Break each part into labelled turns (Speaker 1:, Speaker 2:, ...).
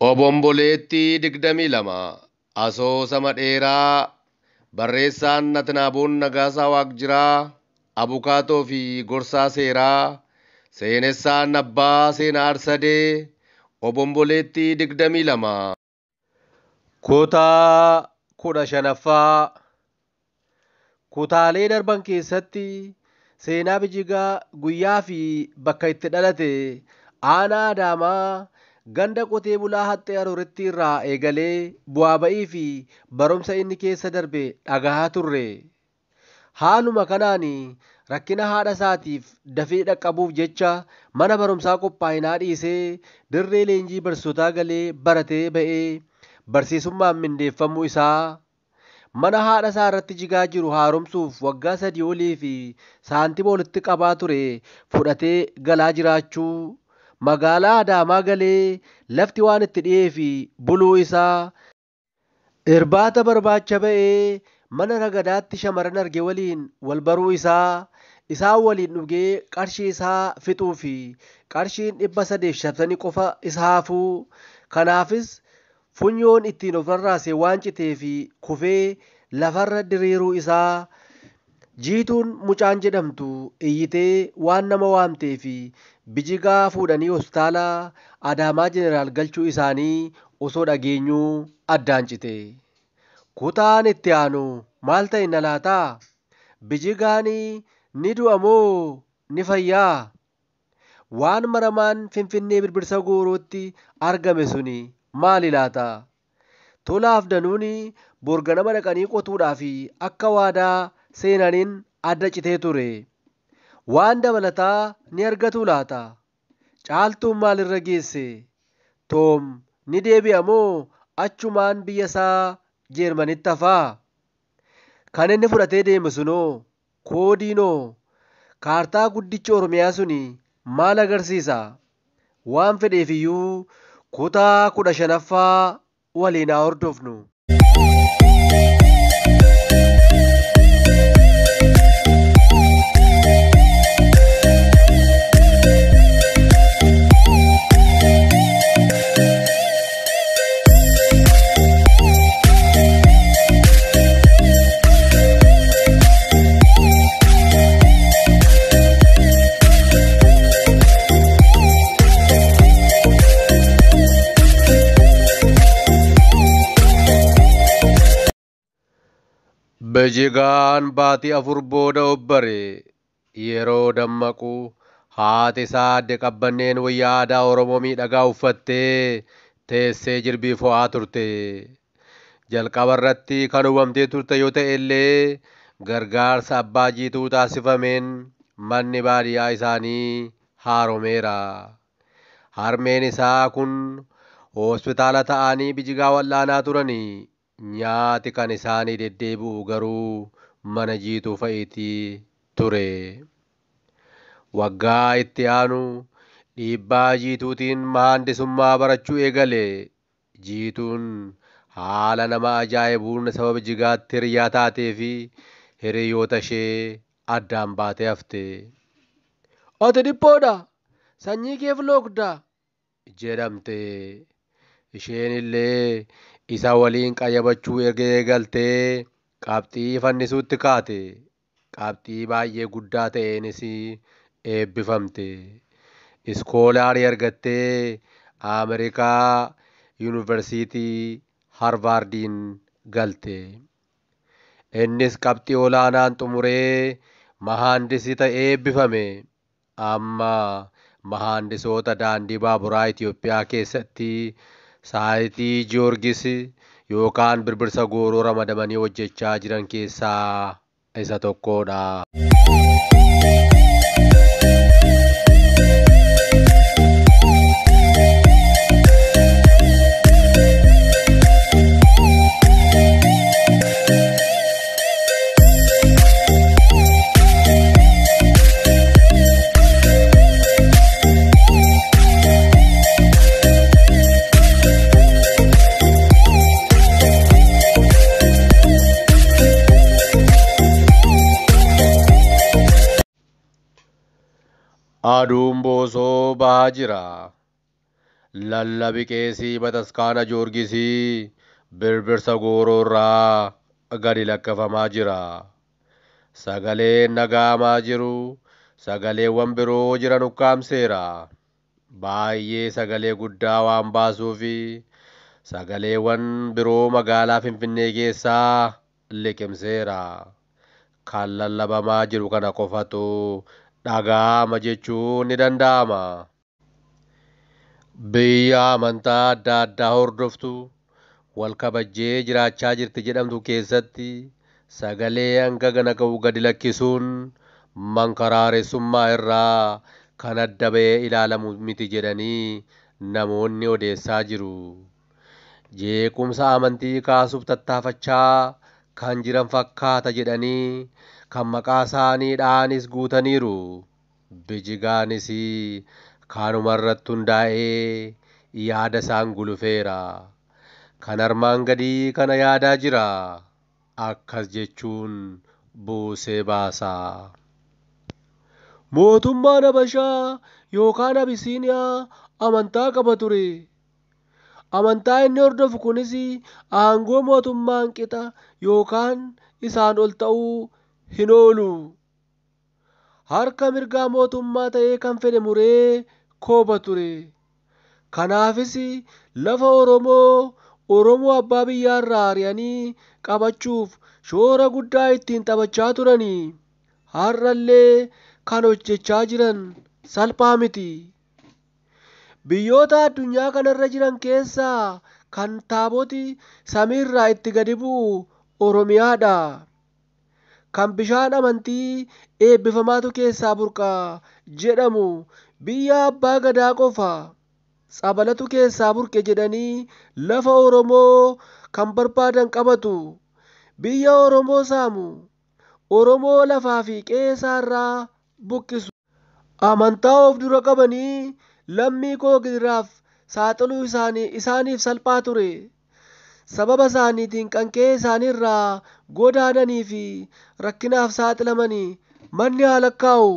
Speaker 1: Obomboleettii 22 Asoosama dheeraa barreessaan Atnaaboon Nagaasaa Waaqjiraa Abukaatoo fi Gorsaa Seeraa Seenessaan Abbaa Seenaa Arsadee Obomboleettii 22 Kutaa 15ffaa. Kutaalee darban keessatti seenaa Bijigaa guyyaa fi bakka itti dhalate aanaa Adaamaa ganda qotee bulaa Haxxee Arooritti irraa eegalee bu'aa ba'ii fi barumsa inni keessa darbe dhagahaa turre. Haaluma kanaan rakkina haadha isaatiif dafee dhaqqabuuf jecha mana barumsaa qophaa'inaa dhiisee dirree leenjii barsiisotaa galee baratee ba'ee barsiisummaan mindeeffamuu isaa, mana haadha isaa irratti jigaa jiru haaromsuuf waggaa 3 olii fi saantima walitti qabaa ture fudhatee galaa jiraachuu, magaalaa Adaamaa galee lafti waan itti dhi'ee fi buluu isaa, irbaata barbaacha ba'ee mana ragadaatti shamarran arge waliin wal baruu isaa, isaan waliin dhugee qarshii isaa fixuu fi qarshiin 350 qofa isa hafuu, kanaafis funyoon ittiin of rarraase waan citee fi kufee lafarra diriiruu isaa, Jiituun mucaan jedhamtu iyyitee waan nama waamtee fi Bijigaa fuudhanii hospitaala Adaamaa Jeneraal galchuu isaanii osoo dhageenyuu addaan cite. Kutaan itti aanu maal ta'inna laata? Bijigaan ni du'a moo ni fayyaa? Waan maramaan Finfinnee Birbirsa Goorootti argame suni maali laata? Tolaaf Danuun bor ganama dhaqanii qotuudhaaf akka waadaa seenaniin adda citee ture. Waan dabalataa ni argatuu laata? Caaltuun maalirra geesse? Toom ni deebi'a moo achumaan biyya isaa Jeermanitti hafaa? Kan inni fudhatee deeme sunoo koodiinoo kaartaa guddichi Oromiyaa suni maal agarsiisa? Waan fedheefiyyuu kutaa 15ffaa waliin haa hordofnu. Bijigaan baatii 4 booda obbare. Yeroo dammaqu haati isaa adde Qabbanneen wayyaa aadaa Oromoo miidhagaa uffattee teessee jirbii fo'aa turte. Jalqaba irratti kan hubamtee turte yoo ta'e illee gargaarsa abbaa Jiituu taasifameen manni baadiyyaa isaanii haaromeera. Harmeen isaa kun hospitaala ta'anii Bijigaa wal'aanaa turanii. Nyaati kan isaanii deddeebi'u garuu mana Jiituu fa'iitii ture. Waggaa itti aanu dhiibbaa Jiituutiin mahandisummaa barachuu eegale. Jiituun haala nama ajaa'ibuun sababa Jigaatti hiriyaa taatee fi hiriyoota ishee addaan baatee hafte. Ati dhiphoodha! Sanyii keef loogda! jedhamte. Isheen illee isa waliin qayyabachuu erga eegaltee qabxii fannisuutti kaate. Qabxii baay'ee guddaa ta'eenis eebbifamte. Iskoolaarii argattee Ameerikaa Yuunivarsiitii Harvaardiin galte. Innis qabxii olaanaan xumuree mahaandisii ta'ee eebbifame. Amma mahaandisoota daandii baaburaa Itoophiyaa keessatti saayitii Giyoorgis yookaan Birbirsa Gooroo ramadamanii hojjechaa jiran keessaa isa tokkodha. Aduun boosoo bahaa jira. Lallabi qeesii bataskaana Joorgisii birbirsa gooroorraa gadi lakkafamaa jira. Sagaleen dhaga'amaa jiru sagaleewwan biroo jiran ukkaamseera. Baay'ee sagalee guddaa waan baasuufi sagaleewwan biroo magaalaa Finfinnee keessaa liqimseera. Kan lallabamaa jiru kana qofatu dhaga'ama jechuun ni danda'ama. Biyya amantaa adda addaa hordoftu wal kabajjee jiraachaa jirti jedhamtu keessatti sagalee hanga gana ga'u gadi lakkisuun mankaraaressummaa irraa kan adda ba'ee ilaalamu miti jedhanii namoonni odeessaa jiru. Jeequmsa amantii kaasuuf tattaafachaa kan jiran fakkaata jedhanii kan maqaa isaanii dha'anis guutaniiru. Bijigaanis kanuma irratti hundaa'ee yaada isaan gulufeera. Kan armaan gadii kana yaadaa jira. Akkas jechuun buusee baasa. Mootummaan Habashaa yookaan Abisiiniyaa amantaa qaba ture. Amantaa inni hordofu kunis aangoo mootummaan qixa yookaan isaan ol ta'uu hin oolu. Harka mirgaa mootummaa ta'ee kan fedhe muree kooba ture. Kanaafis lafa Oromoo Oromoo abbaa biyyaarraa ari'anii qabachuuf shoora guddaa ittiin taphachaa turani. Har'allee kan hojjechaa jiran salphaa miti. Biyyoota addunyaa kanarra jiran keessaa kan taaboti samiirraa itti gadi bu'u Oromiyaadha. Kan bishaan amantii eebbifamaatu keessaa burqa jedhamu biyya abbaa gadaa qofa. Tsabalatu keessaa burqe jedhanii lafa Oromoo kan barbaadan qabatu. Biyya Oromoo saamu. Oromoo lafaa fi qe'ee isaarraa buqqisu. Amantaa of dura qabanii lammii koo gidiraaf saaxiluu isaaniif salphaa ture. Sababa isaaniitiin kan qe'ee isaaniirraa godaananii fi rakkinaaf saaxilamanii manni haa lakkaa'u.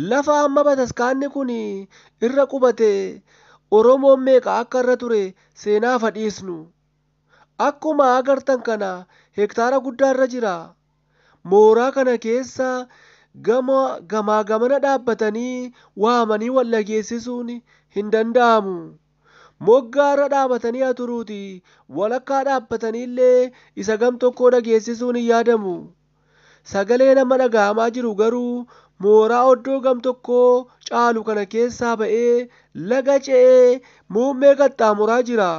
Speaker 1: Lafa amma bataskaanni kun irra qubate Oromoon meeqa akka irra ture seenaaf haa dhiisnu. Akkuma agartan kana hektaara guddaa irra jira. Mooraa kana keessa gamaa gamana dhaabbatanii waamanii wal dhageessisuun hin danda'amu. Moggaarra dhaabatanii haa turuuti walakkaa dhaabbatanii illee isa gam tokkoo dhageessisuun hin yaadamu. Sagalee nama dhaga'amaa jiru garuu mooraa oddoo gam tokkoo caalu kana keessaa ba'ee laga ce'ee muummee qaxxaamuraa jira.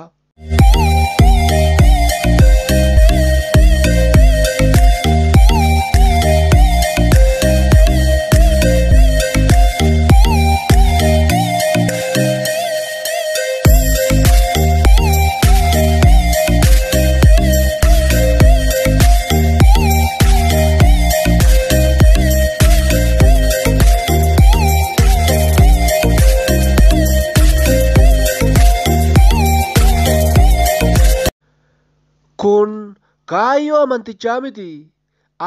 Speaker 1: Kun kaayyoo amantichaa miti.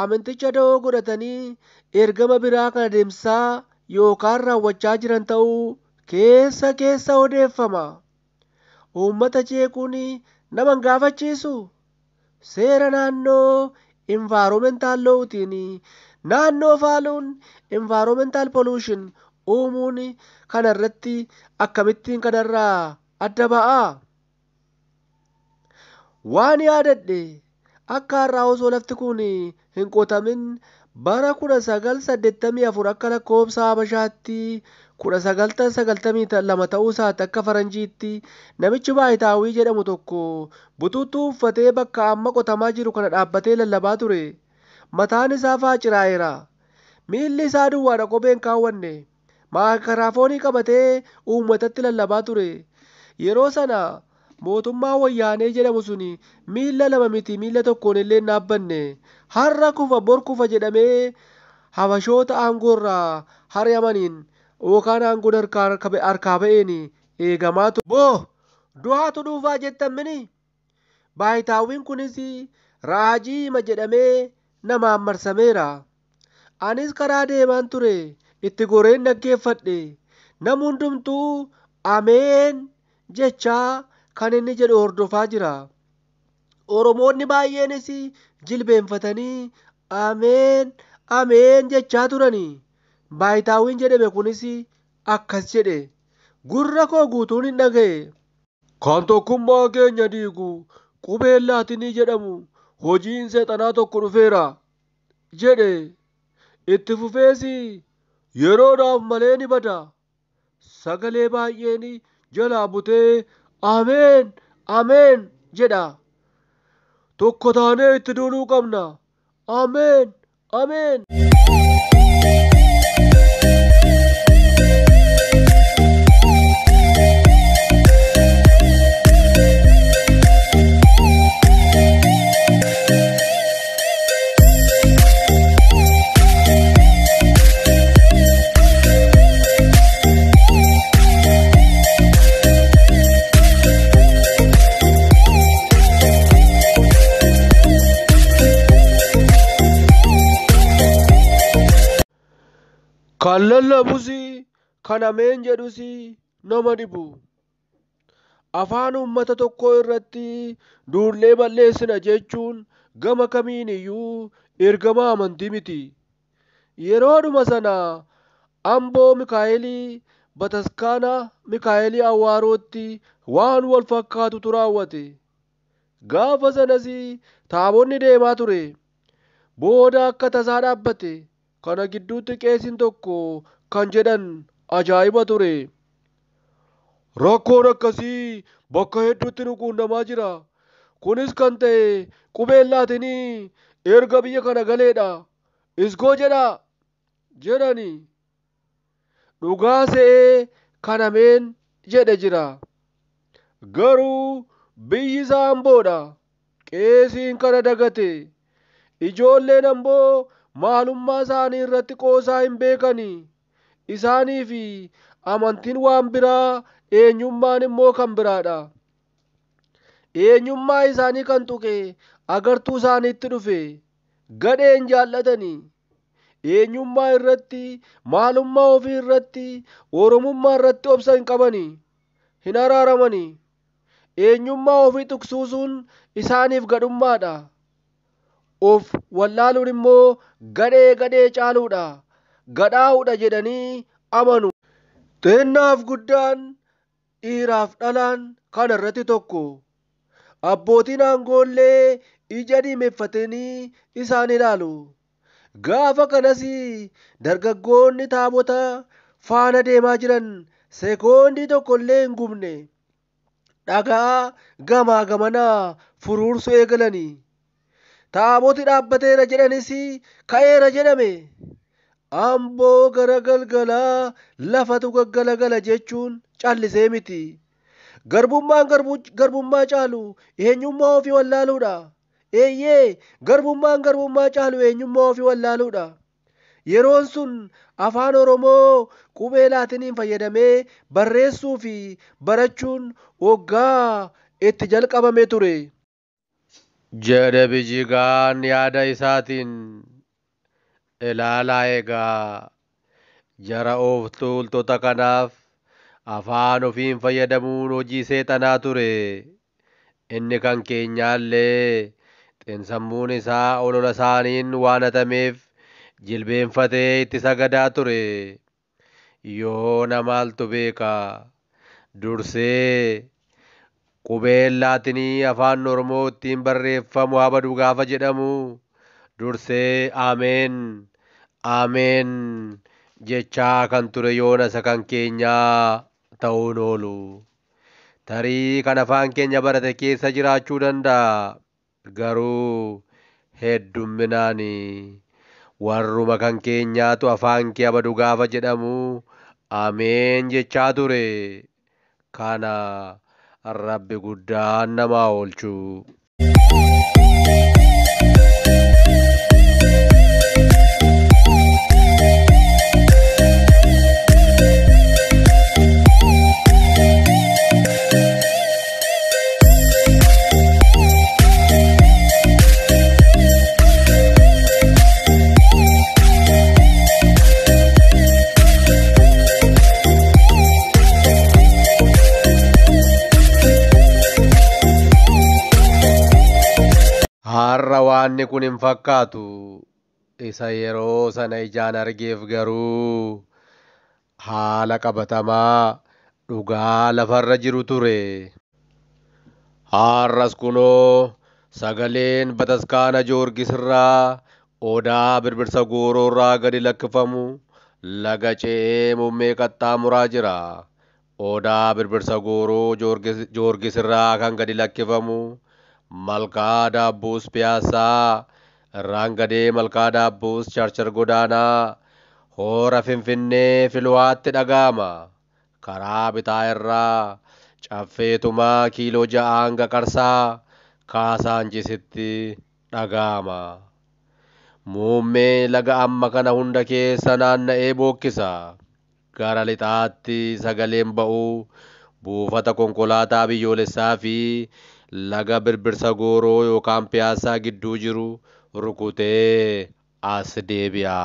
Speaker 1: Amanticha da'oo godhatanii ergama biraa kan adeemsisaa yookaan raawwachaa jiran ta'uu keessa keessa odeeffama. Uummata jeequun nama hin gaafachiisu. Seera naannoo environmental law'tiin naannoo faaluun environmental pollution uumuun kanarratti akkamittiin kanarraa adda ba'aa? Waan yaadadhe akka har'aa osoo lafti kun hin qotamin bara 1984 akka lakkoofsa Habashaatti 1992 ta'uu isaatti akka faranjiitti namichi Baayitaawii jedhamu tokko butuutuu uffatee bakka amma qotamaa jiru kana dhaabbatee lallabaa ture. Mataan isaa faaciraa'eera. Miilli isaa duwwaadha kophee hin kaawwanne. Maayikiraafoonii qabatee uummatatti lallabaa ture. Yeroo sana mootummaa wayyaanee jedhamu sun miilla lama miti miilla tokkoon illee hin dhaabbanne. Har'a kufa bor kufa jedhamee habashoota aangoorraa hari'amaniin yookaan aangoon harkaa ba'een eegamaa ture. Boo du'aatu dhuufaa jettan mini. Baayitaawwiin kunis raajii hima jedhamee namaan marsameera. Anis karaa deemaan ture itti goreen dhaggeeffadhe. Nam hundumtuu Ameen jechaa kan inni jedhu hordofaa jira. Oromoonni baay'eenis jilbeenfatanii Ameen Ameen jechaa turani. Baayitaawwiin jedhame kunis akkas jedhe. Gurra koo guutuun hin dhaga'e. Kan tokkummaa keenya diigu qubeen laatinii jedhamu hojiin seexanaa tokko dhufeera jedhe. Itti fufees yeroodhaaf malee ni bada. Sagalee baay'een jalaa butee Ameen Ameen jedha. Tokko taanee itti duuluu qabna. Ameen Ameen. Kan lallabus kan ameen jedhus nama dhibu. Afaan uummata tokkoo irratti duullee balleessina jechuun gama kamiin iyyuu ergama amantii miti. Yeroodhuma sana Amboo Mikaa'elii Bataskaana Mikaa'elii Awwaarootti waan wal fakkaatutu raawwate. Gaafa sanas taabonni deemaa ture. Booda akka tasaa dhaabbate. Kana gidduutti qeesiin tokko kan jedhan ajaa'iba ture. Rakkoon akkasii bakka hedduutti nu quunnamaa jira. Kunis kan ta'e qubeen laatinii erga biyya kana galeedha. Isgoo jedha jedhani. Dhugaa se'ee kan ameen jedhe jira. Garuu biyyi isaa Amboodha. Qeesiin kana dagate. Ijoolleen Amboo maalummaa isaanii irratti qoosaa hin beekani. Isaanii fi amantiin waan biraa, eenyummaan immoo kan biraadha. Eenyummaa isaanii kan tuqe agartuu isaaniitti dhufe. Gadheen jaallatani. Eenyummaa irratti, maalummaa ofii irratti, oromummaa irratti obsa hin qabani. Hin araaramani. Eenyummaa ofii tuqsuusuun isaaniif gadhummaadha. Of wallaaluun immoo gadhee gadhee caaluudha. Gadhaa'uudha jedhanii amanu. Xinnaaf guddaan, dhiiraaf dhalaan kana irratti tokko. Abbootiin aangoollee ija diimeffatanii isaan ilaalu. Gaafa kanas dargaggoonni taabota faana deemaa jiran sekoondii tokkollee hin gubne. Dhagaa gamaa gamanaa furuursuu eegalanii. Taaboti dhaabbateera jedhanis ka'eera jedhame. Amboo gara galgalaa lafatu gaggalagala jechuun callisee miti. Garbummaan garbummaa caalu eenyummaa ofii wallaaluudha. Eeyyee, garbummaan garbummaa caalu eenyummaa ofii wallaaluudha. Yeroon sun afaan Oromoo qubee laatiniin fayyadamee barreessuu fi barachuun waggaa itti jalqabame ture. Jedhe Bijigaan yaada isaatiin. Ilaalaa egaa jara of tuultota kanaaf afaan ofiin fayyadamuun hojii seexanaa ture. Inni kan keenyaallee xiinsammuun isaa olola isaaniin waan hatameef jilbeenfatee itti sagadaa ture. Yoo namaaltu beeka dursee qubeen laatinii afaan Oromoo ittiin barreeffamu habadu gaafa jedhamu dursee Ameen Ameen jechaa kan ture yoona isa kan keenyaa ta'uun oolu. Tarii kan afaan keenya barate keessa jiraachuu danda'a. Garuu heddumminaan warruma kan keenyaatu afaan kee abadu gaafa jedhamu Ameen jechaa ture. Kana Rabbi guddaan namaa oolchu. Har'a waanni kun hin fakkaatu. Isa yeroo sana ijaan argeef garuu haala qabatamaa dhugaa lafarra jiru ture. Har'as kunoo sagaleen bataskaana Joorgis irraa odaa birbirsa gooroo irraa gadi lakkifamu laga ce'ee muummee qaxxaamuraa jira. Odaa birbirsa gooroo Joorgis irraa kan gadi lakkifamu malkaa daabbuus piyaasaa irraan gadee malkaa daabbuus charchar godaanaa hoora finfinnee filwaatti dhaga'ama. Karaa bitaa irraa caffeetumaa kiiloo 6 hanga qarsaa kaasaanchisitti dhaga'ama. Muummee laga amma kana hunda keessa naanna'ee bookkisa. Gara lixaatti sagaleen ba'uu buufata konkolaataa biyyoolessaa fi laga birbirsa gooroo yookaan piyaasaa gidduu jiru rukutee as deebi'a.